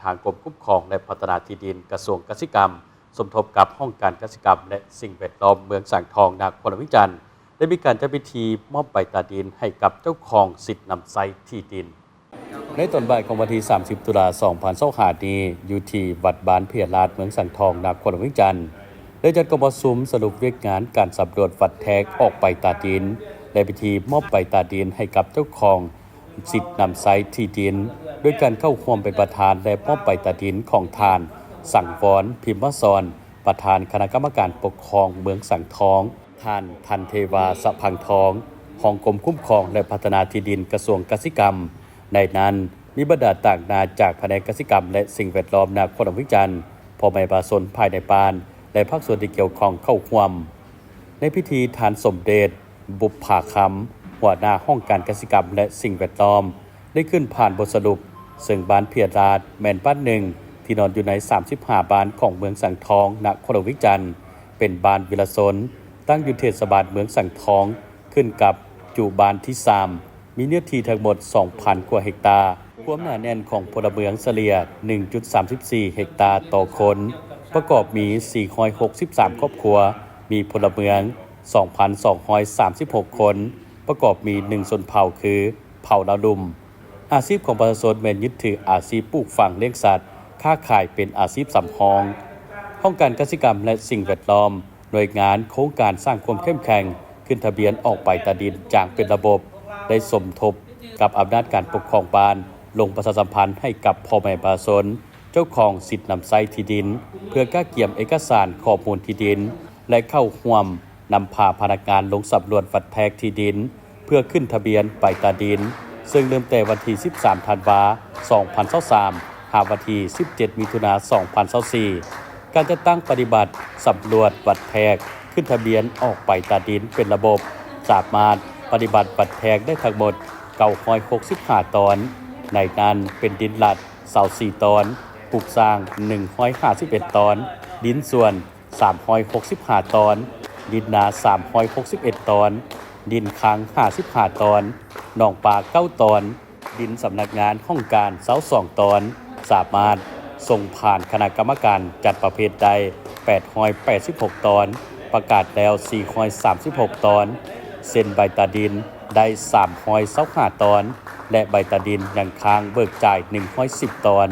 ທາງກົມຄຸ້ມຄອງ ແລະ ພັດທະນາທີ່ດິນ ກະຊວງກະສິກຳ ສົມທົບກັບຫ້ອງການກະສິກຳ ແລະ ສິ່ງແວດລ້ອມເມືອງສັງທອງ ນະຄອນຫຼວງວຽງຈັນ ໄດ້ມີການຈັດພິທີມອບໃບຕາດິນໃຫ້ກັບເຈົ້າຂອງສິດນຳໃຊ້ທີ່ດິນ. ໃນຕອນບ່າຍຂອງວັນທີສາມສິບ ຕຸລາ ສອງພັນຊາວຫ້ານີ້ ຢູ່ທີ່ວັດບ້ານເພຍລາດ ເມືອງສັງທອງ ນະຄອນຫຼວງວຽງຈັນ ໄດ້ຈັດກອງປະຊຸມສະຫຼຸບວຽກງານການສຳຫຼວດວັດແທກອອກໃບຕາດິນ ແລະ ພິທີມອບໃບຕາດິນໃຫ້ກັບເຈົ້າຂອງສິດນຳໃຊ້ທີ່ດິນ ໂດຍການເຂົ້າຮ່ວມເປັນປະທານ ແລະ ມອບໃບຕາດິນຂອງທ່ານ ສັງວອນ ພິມມະສອນ ປະທານຄະນະກຳມະການປົກຄອງເມືອງສັງທອງ, ທ່ານ ທັນເທວາ ສະພັງທອງ ຮອງກົມຄຸ້ມຄອງ ແລະ ພັດທະນາທີ່ດິນ ກະຊວງກະສິກຳ. ໃນນັ້ນມີບັນດາຕາງໜ້າຈາກພະແນກກະສິກຳ ແລະ ສິ່ງແວດລ້ອມນະຄອນຫຼວງວຽງຈັນ, ພໍ່ແມ່ປະຊາຊົນພາຍໃນບ້ານ ແລະ ພາກສ່ວນທີ່ກ່ຽວຂ້ອງເຂົ້າຮ່ວມ. ໃນພິທີ ທ່ານ ສົມເດດ ບຸບຜາຄຳ ຫົວໜ້າຫ້ອງການກະສິກຳ ແລະ ສິ່ງແວດລ້ອມ ໄດ້ຂຶ້ນຜ່ານບົດສະຫຼຸບ, ເຊິ່ງບ້ານເພຍລາດແມ່ນບ້ານໜຶ່ງທີ່ນອນຢູ່ໃນສາມສິບຫ້າບ້ານຂອງເມືອງສັງທອງ ນະຄອນຫຼວງວຽງຈັນ, ເປັນບ້ານວິລະຊົນ, ຕັ້ງຢູ່ເທດສະບານເມືອງສັງທອງ, ຂຶ້ນກັບຈຸບ້ານທີສາມ, ມີເນື້ອທີ່ທັງໝົດສອງພັນກວ່າເຮັກຕາ. ຄວາມໜາແໜ້ນຂອງພົນລະເມືອງສະເລ່ຍໜຶ່ງຈຸດສາມສິບສີ່ເຮັກຕາຕໍ່ຄົນ, ປະກອບມີສີ່ຮ້ອຍຫົກສິບສາມຄອບຄົວ, ມີພົນລະເມືອງສອງພັນສອງຮ້ອຍສາມສິບຫົກຄົນ, ປະກອບມີໜຶ່ງຊົນເຜົ່າຄືເຜົ່າລາວລຸ່ມ. ອາຊີບຂອງປະຊາຊົນແມ່ນຍຶດຖືອາຊີບປູກຝັງ, ລ້ຽງສັດ, ຄ້າຂາຍເປັນອາຊີບສຳຮອງ. ຫ້ອງການກະສິກຳ ແລະ ສິ່ງແວດລ້ອມ, ໜ່ວຍງານໂຄງການສ້າງຄວາມເຂັ້ມແຂງ, ຂຶ້ນທະບຽນອອກໃບຕາດິນຢ່າງເປັນລະບົບ, ໄດ້ສົມທົບກັບອຳນາດການປົກຄອງບ້ານ ລົງປະຊາສຳພັນໃຫ້ກັບພໍ່ແມ່ປະຊາຊົນ ເຈົ້າຂອງສິດນຳໃຊ້ທີ່ດິນ ເພື່ອກະກຽມເອກະສານຂໍ້ມູນທີ່ດິນ ແລະ ເຂົ້າຮ່ວມນຳພາພະນັກງານລົງສຳຫຼວດວັດແທກທີ່ດິນ ເພື່ອຂຶ້ນທະບຽນໃບຕາດິນ, ເຊິ່ງເລີ່ມແຕ່ວັນທີສິບສາມ ທັນວາ ສອງພັນຊາວສາມ ຫາວັນທີສິບເຈັດ ມິຖຸນາ ສອງພັນຊາວສີ່. ການຈັດຕັ້ງປະຕິບັດສຳຫຼວດວັດແທກ, ຂຶ້ນທະບຽນອອກໃບຕາດິນເປັນລະບົບ ສາມາດປະຕິບັດວັດແທກໄດ້ທັງໝົດເກົ້າຮ້ອຍຫົກສິບຫ້າຕອນ, ໃນນັ້ນເປັນດິນລັດຊາວສີ່ຕອນ, ປຸກສ້າງໜຶ່ງຮ້ອຍຫ້າສິບເອັດຕອນ, ດິນສວນສາມຮ້ອຍຫົກສິບຫ້າຕອນ, ດິນນາສາມຮ້ອຍຫົກສິບເອັດຕອນ, ດິນຄັງຫ້າສິບຫ້າຕອນ, ໜອງປາເກົ້າຕອນ, ດິນສຳນັກງານຫ້ອງການຊາວສອງຕອນ, ສາມາດສົ່ງຜ່ານຄະນະກຳມະການຈັດປະເພດໄດ້ແປດຮ້ອຍແປດສິບຫົກຕອນ, ປະກາດແລ້ວສີ່ຮ້ອຍສາມສິບຫົກຕອນ, ເຊັນໃບຕາດິນໄດ້ສາມຮ້ອຍຊາວຫ້າຕອນ ແລະ ໃບຕາດິນຍັງຄ້າງເບີກຈ່າຍໜຶ່ງຮ້ອຍສິບຕອນ.